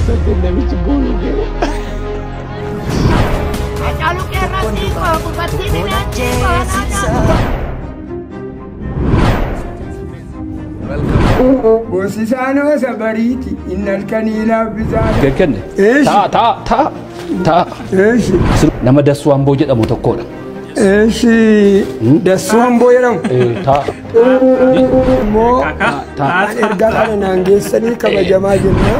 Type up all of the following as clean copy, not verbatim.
Dhukkubsatee namichi booluu ga'e. Goosisaanoo sabariiti inni halkanii laaffisaa. Kenne. Taa taa taa taa. Nama Dassuu Amboo jedhamu tokkodha. Eeshi Dassuu Amboo jedhamu. Taa. Immoo ergaa kana naan geessanii kabajamaa jenna.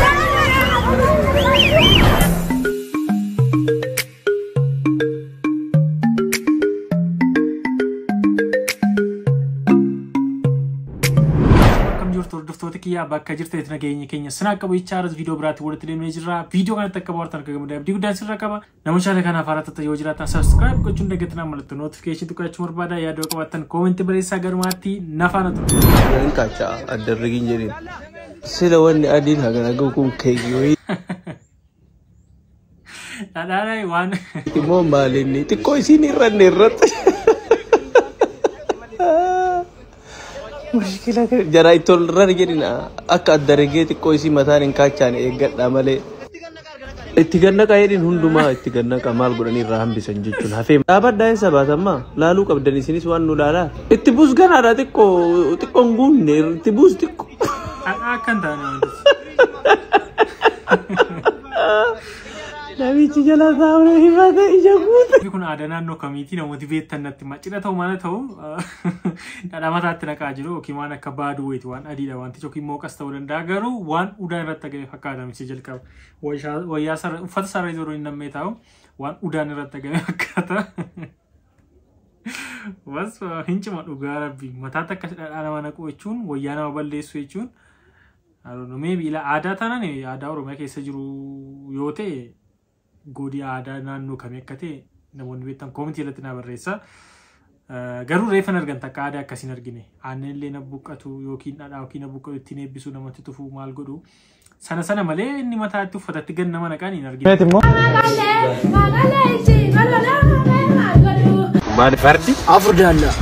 Hordoftoota kiyyaa bakka jirtanitti nageenya keenya sinaa qabu jecha haaras viidiyoo biraatti walitti deemnee jirra. Viidiyoo kanatti akka bohaartan akka gammadan abdii guddaan sirra qaba. Namoonni chaanala kanaaf haaraa taatan yoo jiraatan subscribe gochuun dagatinaa mallattoo notification tuqachuu barbaada. Yaada qabaattan koomentii barreessaa garumaatti nafaana tura. Hin kaachaa addarrigiin jedhin. Sila wanni adiin hagana gahu kun keekii wayii. Dhadhaadhaa waan. Immoo maalinni xiqqoo isiin irranne irratti. Mushkila jara itti ol irra jedhina akka addarrigee xiqqoo isii mataan hin kaachaane eeggadhaa malee. Itti gannaqa jedhin hundumaa itti gannaqa maal godhanii irraa hambisan jechuun hafee. Dhaabaddaa eessa baatammaa laaluu qabdan isinis waan nu laalaa. Itti buus ganaadha xiqqoo xiqqoo hin guunne itti buus xiqqoo. Dhadhaa akka hin taane wanti. Namichi jala taa'uun himate ija guute. Kun aadaa naannoo kamiiti namooti beektan natti hima. Cidha ta'u mana ta'u dhadhaa mataatti naqaa jiru yookiin waan akka baaduu wayiiti waan adiidha wantichi yookiin mooqas ta'uu danda'a garuu waan udaan irratti hagame fakkaata namichi jalqaba. Wayyaa sarara uffata sarara yeroo inni nammee taa'u waan udaan irratti hagame fakkaata. Was hin cima dhugaa rabbi mataatti akkas dhadhaa nama naqu jechuun wayyaa nama balleessu jechuun maybe aadaa taanaan aadaa Oromiyaa keessa jiru yoo ta'e godii aadaa naannoo kamii akka ta'e namoonni beektan koomentii irratti naa barreessa. Garuu reefan argan takka aadaa akkasiin argine. Aannan illee na buqqatu yookiin dhadhaa yookiin na buqqatu ittiin eebbisu namatti tufuu maal godhu. Sana sana malee inni mataatti uffatatti gad nama naqaan hin argine. Maal fardi? Afur daallaa.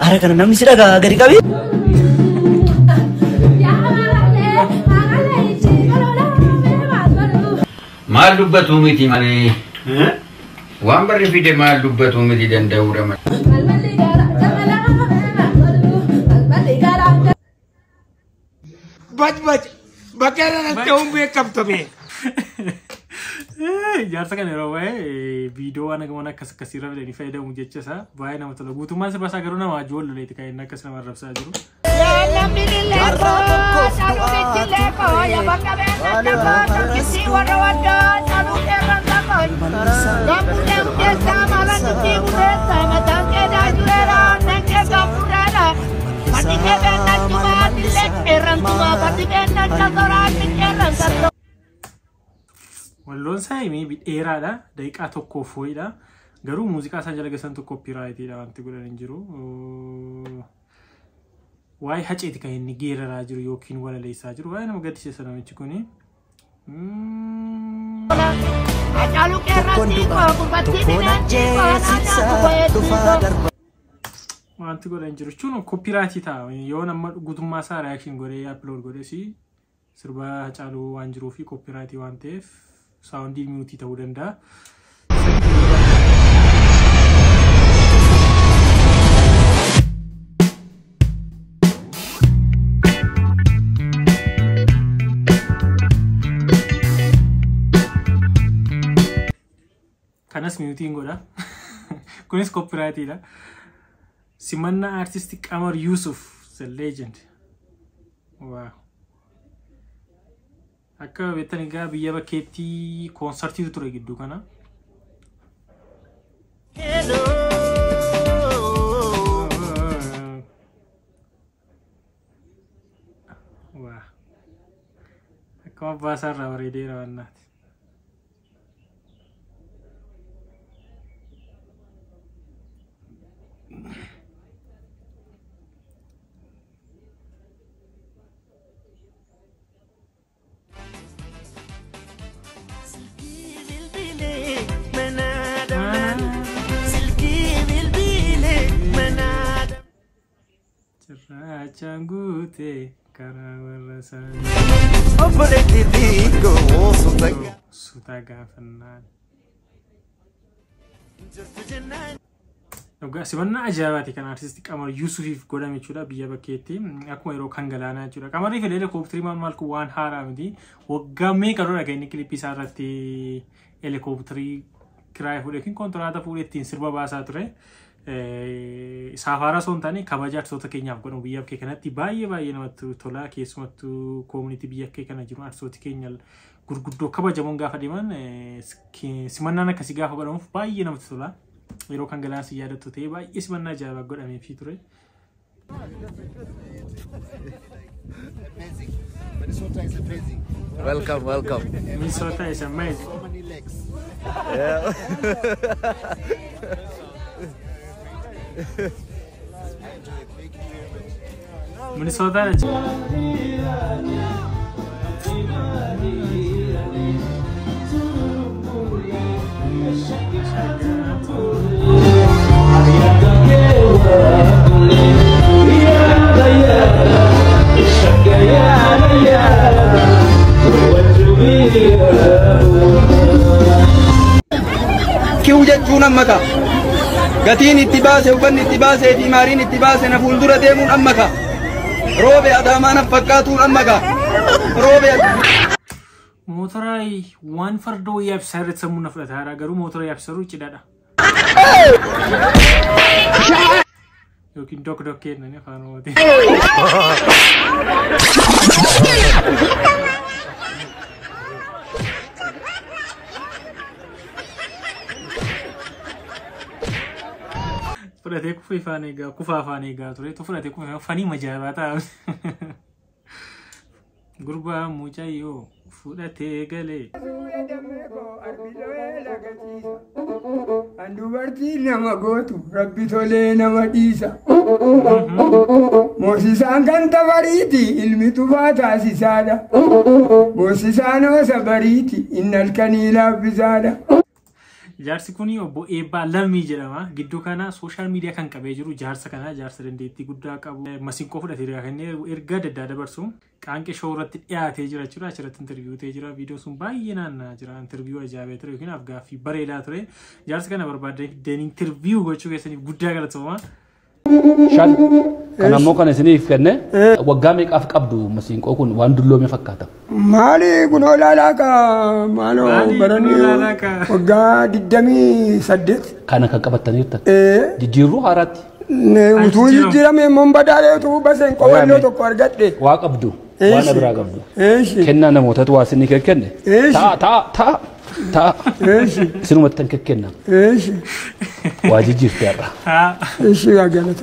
Ara kana namni si dhagaa gadi qabi. Maal dubbatu miti malee waan barri fide maal dubbatu miti danda'uudha malee. Baj baj bakka irratti ta'uun beekamtame. Ijaarsa kana yeroo baay'ee viidiyoo waan waan akkas akkasii irra fidanii fayyadamu jecha isaa baay'ee nama tola. Guutummaan sirba isaa garuu nama ijoolleeti kan inni akkas nama arrabsaa jiru. Walloon isaa maybe dheeraadha. Daqiiqaa tokkoof wayiidha. Garuu muuziqaa isaa jala gasantu koppiraayitiidha wanti godhan hin jiru. Waa'ee haceeti kan inni geeraraa jiru yookiin walaleessaa jiru. Waa'ee nama gaddisiisa namichi kuni. Wanti godhan hin jiru jechuun koppiraayitii ta'a. Yoo nama guutummaa isaa reaction godhee upload godhee si sirba Hacaaluu waan jiruu fi koppiraayitii waan ta'eef saawundii miutii ta'uu danda'a. Kanas miutiin godha. Kunis koppiraayitiidha. Simannaa artistii Qamar Yusuf the legend. Wow. Akka beektan egaa biyya bakkeetti koonsartiitu ture gidduu kana. Waa. Akkuma abbaa isaa irraa bareedeera wannaati. Gurraachaan guute karaa warra isaanii. Suuta gaafannaan. Dhugaa simannaa ajaa'ibaati kan artisti Qamar Yuusufiif godhame jechuudha biyya bakkeetti akkuma yeroo kan galaanaa jechuudha. Qamarii fi heelikoopterii maal maal kun waan haaraa miti. Waggaa meeqa dura kan inni kilippii isaa irratti heelikoopterii kiraayii fuudhee yookiin kontiraata fuudhee ittiin sirba baasaa ture. Saafaara osoo hin taane kabaja artistoota keenyaaf godhamu biyya bakkee kanatti baay'ee baay'ee namatti tola. Keessumattuu koomunitii biyya bakkee kana jiru artistooti keenya gurguddoo kabajamuun gaafa deeman simannaan akkasii gaafa godhamuuf baay'ee namatti tola. Yeroo kan galaansi yaadattu ta'ee baay'ee simannaa ajaa'ibaa godhameefii ture. Minnesota is amazing. Welcome, welcome. Minnesota is amazing. So many lakes. Yeah. Thank you very much. Minnesota. Kiw jechuun amma ka. Gatiin itti baase, uffanni itti baasee fi maariin itti baase na fuuldura deemuun amma ka. Roobe Adaamaa na fakkaatuun amma ka. Roobe. Mootora waan fardoo yaabsaa irratti sammuu na fudhata haaraa garuu mootora yaabsaruu cidhaadha. Yookiin dok dokkee jennaan afaan Oromootiin. Fudhatee kufee afaan eegaa kufaa afaan eegaa ture tu fudhatee kufee fanii majaa'ibaa ta'a. Gurbaa mucayyoo fudhatee galee. An dubartii nama gootu rabbi tolee nama dhiisa. Moosisaan kan tabariiti ilmi tufaa taasisaadha. Moosisaan hoosa bariiti inni halkanii laaffisaadha. Jaarsi kun obbo Eebbaa Lammii jedhama. Gidduu kana sooshaal miidiyaa kan qabee jiru jaarsa kana jaarsa dandeettii guddaa qabu. Masiinqoo fudhatee jira kan erga adda addaa dabarsu. Qaanqee shoo irratti dhiyaatee jira jechuudha. Achirratti interviiyuu ta'ee jira. Viidiyoo sun baay'ee naanna'aa jira. Interviiyuu ajaa'ibaa ture yookiin afgaaffii bareedaa ture. Jaarsa kana barbaadee fiddeen interviiyuu gochuu keessaniif guddaa galatooma. Shan kan ammoo kan isiniif kenne waggaa meeqaaf qabdu masiinqoo kun waan dulloome fakkaata. Maali kun olaalaa ka maaloo baranii waggaa 28. Kana kan qabattanii jirtan. Jijjiirruu haaraatti. Utuu jijjiirame immoo badaalee utuu baseen qobannoo tokko argadhe. Waa qabdu. Waan biraa qabdu. Kennaa namootatu waa isinii kenne. Ta'a ta'a ta'a ta'a. Isinumatti kan kenna. Waa jijjiirte har'a.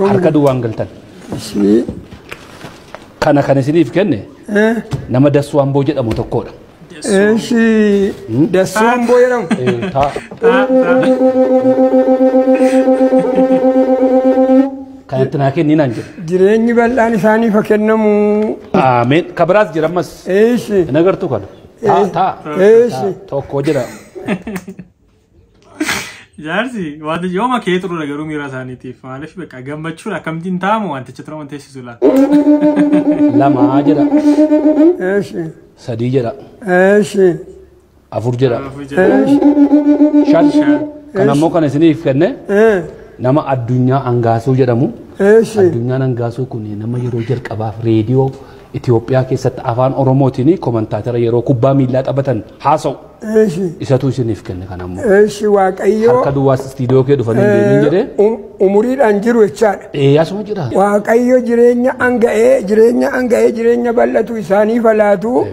Harka duwwaan galtan. Kana kan isiniif kenne nama Dassuu Amboo jedhamu tokkodha. Dassuu Amboo jedhamu. Ta'a. Kanatti naa kenni naan jedhu. Jireenyi bal'aan isaaniif haa kennamu. Ameen. Ka biraas jira ammas. Hin agartuu kana. Ta'a ta'a. Tokko jedha. Jaarsi wanti yooma kee turuudha garuu miira isaaniitiif maaliif beekaa gammachuudha akkamittiin taa'amu wanticha tura wanti teessisu laata. Lama jedha. Sadii jedha. Afur jedha. Shan. Kan ammoo kan isiniif kenne nama Addunyaa Angaasuu jedhamu. Addunyaan Angaasuu kun nama yeroo jalqabaaf reediyoo Itoophiyaa keessatti afaan Oromootiin komantaatara yeroo kubbaa miillaa taphatan haasa'u. Isatu isiniif kenne kan ammoo. Waaqayyo. Harka duwwaas istiidiyoo kee dhufanii deemin jedhee. Umuriidhaan jiru jechaadha. Asuma jira. Waaqayyo jireenya anga'ee jireenya anga'ee jireenya bal'atu isaaniif laatu.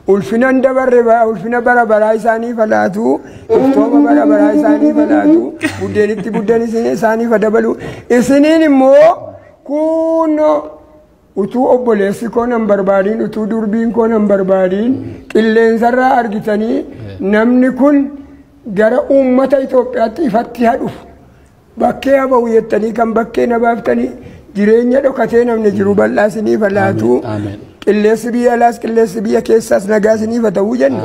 Ulfina dabarre ulfina bara baraa isaaniif laatu. Iftooma bara baraa isaaniif laatu. Buddeenitti buddeen isaaniif dabalu. Isiniin immoo kunoo utuu obboleessi koo nan barbaadiin utuu durbiin koo nan barbaadiin qilleensarraa argitanii namni kun gara uummata Itoophiyaatti ifatti haa dhufu. Bakkee haa ba'u jettanii kan bakkee na baaftanii jireenya dhokatee namni jiru bal'aa isiniif haa laatu. Qilleensi biyya alaas qilleensi biyya keessaas nagaa isiniif haa ta'uu jenna.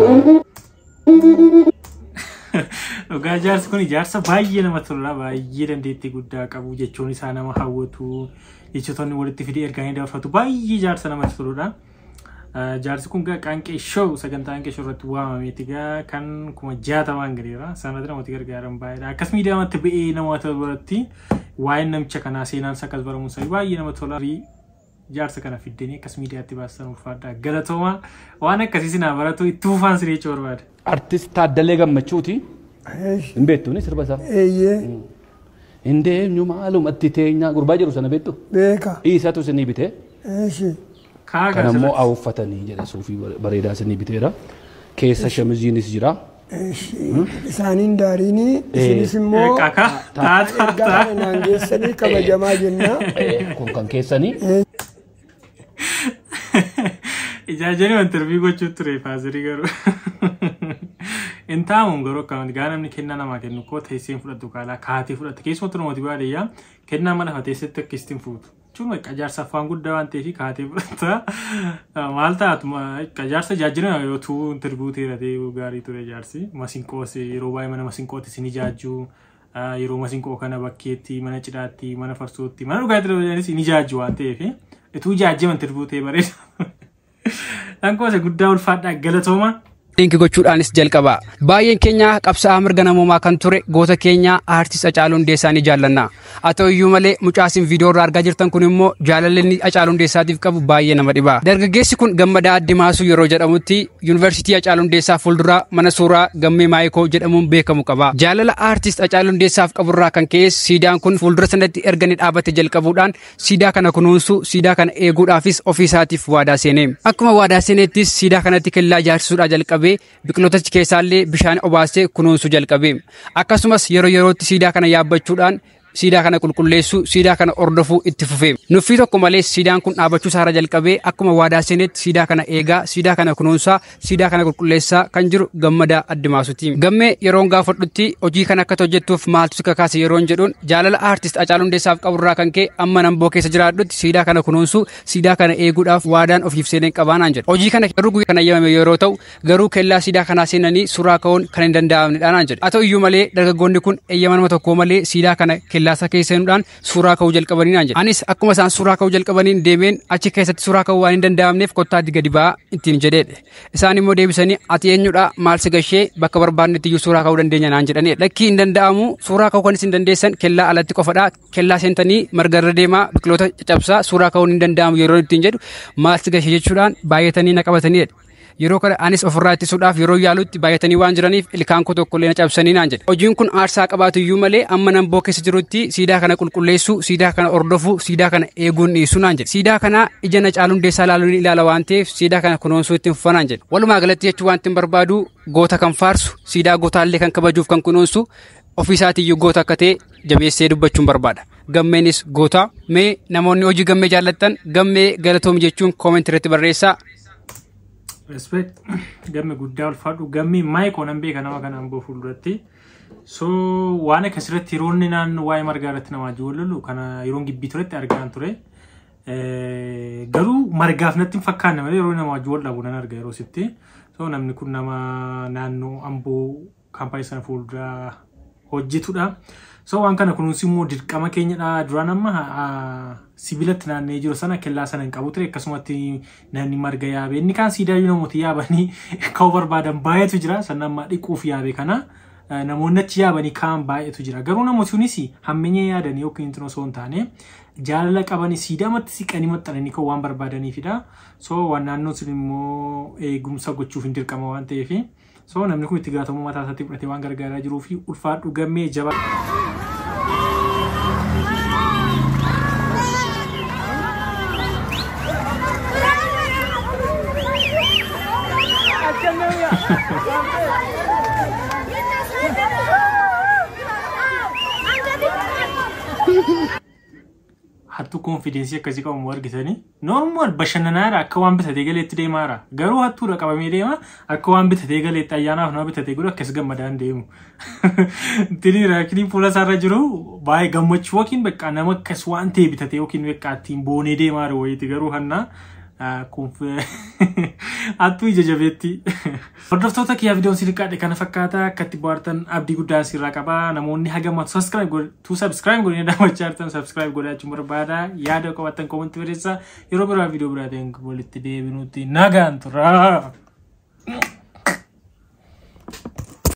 Dhugaa jaarsi kun ijaarsa baay'ee namatti toludha. Baay'ee dandeettii guddaa qabu jechuun isaa nama hawwatu, jechoonni walitti fidee ergaa ni dabarfatu. Baay'ee ijaarsa namatti toludha. Jaarsi kun Qaanqee Show sagantaa Qaanqee Show irratti waamameeti gaa kan 60,000 galeera. Sanatti namooti gargaaran baay'eedha. Akkas miidiyaamatti ba'ee namoota biratti waa'een namicha kanaa seenaan isaa akkas baramuun isaa baay'ee namatti tola. Jaarsa kana fiddanii akkas miidiyaatti baasan ulfaadha. Galatooma waan akkasii sinaa baratu itti fufaan siree jechuu barbaada. Artist Taaddalee Gammachuuti. Hin beektu ni sirba isaa. Eeyyee. Hin deemnu maalumatti teenya gurbaa jiru sana beektu. Beeka. Dhiisatu isinii bitee. Eeshi. Kan ammoo haa uffatanii jedhe suufii bareedaa isinii biteera. Keessa shamiziinis jira. Isaaniin daariinii isinis immoo ergaa kana naan geessanii kabajamaa jenna. Kun kan keessanii. Ijaajanii interview gochuu ture faazirii garuu. Intaamuun garuu akkamatti gaa namni kennaa namaa kennu koo teesseen fudhattu kaalaa kaatee fudhatte keessumattuu namooti baadiyyaa kennaa mana teessetti akkasitti fuutu. Jechuun qajaarsa afaan guddaa waan ta'eef kaatee fudhatta. Maal taatu qajaarsa ijaajjina yoo tuu interview ta'e gaarii ture ijaarsi. Masinqoos yeroo baay'ee mana masinqooti isin ijaajju. Yeroo masinqoo kana bakkeetti mana cidhaatti mana farsootti mana dhugaatti isin ijaajju waan ta'eef ituu ijaajjima interview ta'e bareeda. Dhankoose guddaa ulfaadhaa galatooma. Link gochuudhaanis jalqaba. Baay'een keenya qabsaa'aa mirga namoomaa kan ture goota keenya aartist Hacaaluu Hundeessaa ni jaallanna. Haa ta'u iyyuu malee mucaasin viidiyoo irraa argaa jirtan kun immoo jaalalli inni Hacaaluu Hundeessaatiif qabu baay'ee nama dhiba. Dargaggeessi kun Gammadaa Addimaasuu yeroo jedhamutti yuunivarsiitii Hacaaluu Hundeessaa fuulduraa mana suuraa Gammee Maayikoo jedhamuun beekamu qaba. Jaalala aartist Hacaaluu Hundeessaaf qaburraa kan ka'e siidaan kun fuuldura sanatti erga inni dhaabate jalqabuudhaan siidaa kana kunuunsuu, siidaa kana eeguudhaafis ofii isaatiif waadaa seene. Akkuma waadaa seenettis siidaa kanatti kellaa ijaarsisuudhaa jalqabe. Biqiloota keessaallee bishaan obaasee kunuunsuu jalqabe. Akkasumas yeroo yerootti siidaa kana yaabbachuudhaan siidaa kana qulqulleessuu, siidaa kana hordofuu itti fufe. Nuffii tokko malee siidaan kun dhaabbachuu isaarra jalqabee akkuma waadaa seenetti siidaa kana eegaa, siidaa kana kunuunsaa, siidaa kana qulqulleessaa kan jiru Gammadaa Addimaasuuti. Gammee yeroon gaafadhutti hojii kana akka hojjettuuf maaltu si kakaase yeroon jedhuun jaalala aartist Hacaaluu Hundeessaaf qaburraa kan ka'e amma Namboo keessa jiraadhutti siidaa kana kunuunsuu, siidaa kana eeguudhaaf waadaan ofiif seeneen qabaa naan jedhe. Hojii kana garuu guyyaa kana eeyyamame yeroo ta'u garuu kellaa siidaa kanaa seenanii suuraa ka'uun kan hin danda'amnedha naan jedhe. Haa ta'u iyyuu malee dargaggoonni kun eeyyama nama tokkoo malee siidaa kana kellaa keessa seenuudhaan suuraa ka'uu jalqabanii naan jedhe. Anis akkuma isaan suuraa ka'uu jalqabaniin deemeen achi keessatti suuraa ka'uu waan hin danda'amneef kottaatti gadi ba'aa ittiin jedheedha. Isaan immoo deebisanii ati eenyudha maal si gashee bakka barbaadnetti iyyuu suuraa ka'uu dandeenya naan jedhanii. Lakkii hin danda'amu suuraa ka'uu kan isin dandeessan kellaa alatti qofadha. Kellaa seentanii marga irra deemaa biqiloota caccabsaa suuraa ka'uun hin danda'amu yeroo ittiin jedhu maal si gashee jechuudhaan baay'atanii na qabataniidha. Yeroo kana anis ofirraa ittisuudhaaf yeroo yaalutti baay'atanii waan jiraniif ilkaan koo tokkollee na cabsanii naan jedhe. Hojiin kun aarsaa qabaatu iyyuu malee amma Namboo keessa jirutti siidaa kana qulqulleessuu, siidaa kana hordofuu, siidaa kana eeguun dhiisuu naan jedhe. Siidaa kana ija Hacaaluu Hundeessaa ilaaluun ilaala waan ta'eef siidaa kana kunuunsuu ittiin fufa naan jedhe. Walumaa galatti jechuu wanti hin barbaadu goota kan faarsu, siidaa gootaallee kan kabajuuf kan kunuunsu ofii isaatiiyyuu goota akka ta'e jabeessee dubbachuun barbaada. Gammeenis goota. Mee namoonni hojii gammee jaallattan gammee galatoomi jechuun koomentii irratti barreessaa. Respect. Gamme guddaa ulfaadhu. Gammee Maayikoo nan beeka nama kanaan boo fuulduratti. So waan akkasirratti yeroo inni naannoo waa'ee margaa irratti namaa wal lolu kana yeroon gibbii turetti argaan ture. Garuu margaaf natti hin fakkaanne malee yeroo nama wajjin wal dhabu nan arga yeroo sitti. So namni kun nama naannoo Amboo kaampaanii sana fuulduraa hojjetudha. So waan kana kunuunsi immoo dirqama keenyadha. Duraan amma sibiilatti naanna'ee jiru sana kellaa sana hin qabu ture. Akkasumatti namni marga yaabe. Inni kaan siidaayyuu namooti yaabanii ka'uu barbaadan baay'eetu jira. Sana amma dhiquuf yaabe kana namoonni achi yaabanii ka'an baay'eetu jira. Garuu namooti kunis hammeenya yaadanii yookiin osoo hin taane jaalala qabanii siidaamatti siqanii maxxananii ka'uu waan barbaadaniifidha. So waan naannoon sun immoo eegumsa gochuuf hin dirqama waan ta'eef. So namni kun itti gaafatamummaa mataa isaatti fudhatee waan gargaaraa jiruu fi ulfaadhu gammee jabaa. Hattuu konfidensii akkasii qabu argitanii normaal bashannanaadha akka waan bitatee galeetti deemaara garuu hattuudha qabamee deema akka waan bitatee galeetti ayyaanaaf nama bitatee godhu akkas gammadaan deemu. Tini raakiniin fuula isaarra jiru baay'ee gammachuu yookiin bakka nama akkas waan ta'e bitatee yookiin bakka ittiin boonee deemaara wayiiti garuu hanna Attuu ija jabeetti. Hordoftoota kiyyaa, viidiyoon si liqqaadhe kana fakkaata. Akkatti bohaartan abdii guddaa sirraa qaba. Namoonni hagama subscribe godhu subscribe godhanii daawwachaa jirtan, subscribe godhachuun barbaada. Yaada qabaattan comment barreessaa. Yeroo biraa viidiyoo biraatiin walitti deebinutti nagaan tura.